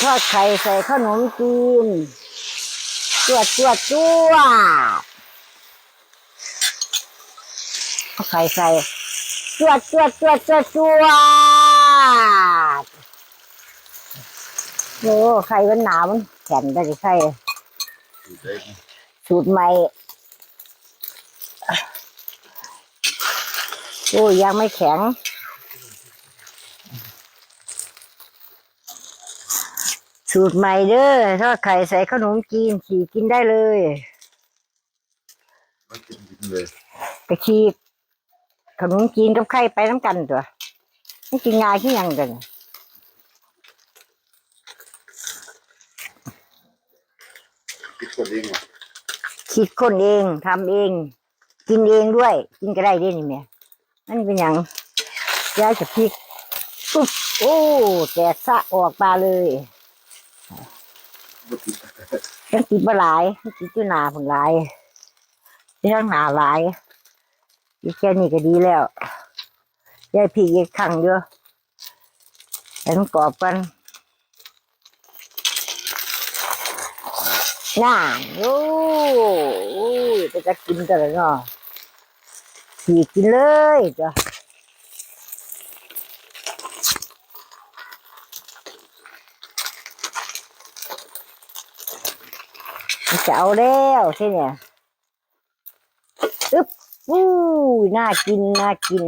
ທອດໄຂ່ໃສ່ຂະໜົມຈີນ ຈວດ ຈວດ ຈວດ ເອົາໄຂ່ໃສ່ ຈວດ ຈວດ ຈວດ ຈວດ ຈວດ. ໂອ້ ໄຂ່ມັນໜາວ ມັນແຂງໄດ້ໄຂ່ ສູດໃໝ່. ໂອ້ ຍັງໄມ່ແຂງ ສູດໃໝ່ເດີ້ ທອດໄຂ່ໃສ່ຂະໜົມຈີນ ສີກກິນໄດ້ເລີຍ ມາກິນກິນເລີຍ ໄປສີກຂະໜົມຈີນກັບໄຂ່ໄປນຳກັນຕົວະ ມັນກິນງ່າຍຄືຫຍັງຕົວະ ຄິດຄົ້ນເອງຫວະ ຄິດຄົ້ນເອງ ທຳເອງ ກິນເອງດ້ວຍ ກິນກໍໄດ້ເດ້ນີ້ແມ່ ມັນເປັນຫຍັງ ຢາຍຈະພິກ ປຸບ ໂອ້ ແຕກຊະອອກມາເລີຍ ບໍ່ຕິດ ຍັງຕິດບໍ່ຫຼາຍ ມັນຕິດຢູ່ໜ້າພຸ້ນຫຼາຍ ຢູ່ທາງໜ້າຫຼາຍ ຕິດແຄ່ນີ້ກໍດີແລ້ວ ຢາຍພິກອີກຄັ້ງຢູ່ ໃຫ້ມັນກອບກ່ອນ ນັ້ນ ໂອ້ ໂອ້ຍ ເປັນຕາກິນຕົວະເນາະ ສີກກິນເລີຍຕົວະ ຈະເອົາແລ້ວຊິເນຍ ອຶບ ອູ້ຍ ໜ້າກິນ ໜ້າກິນ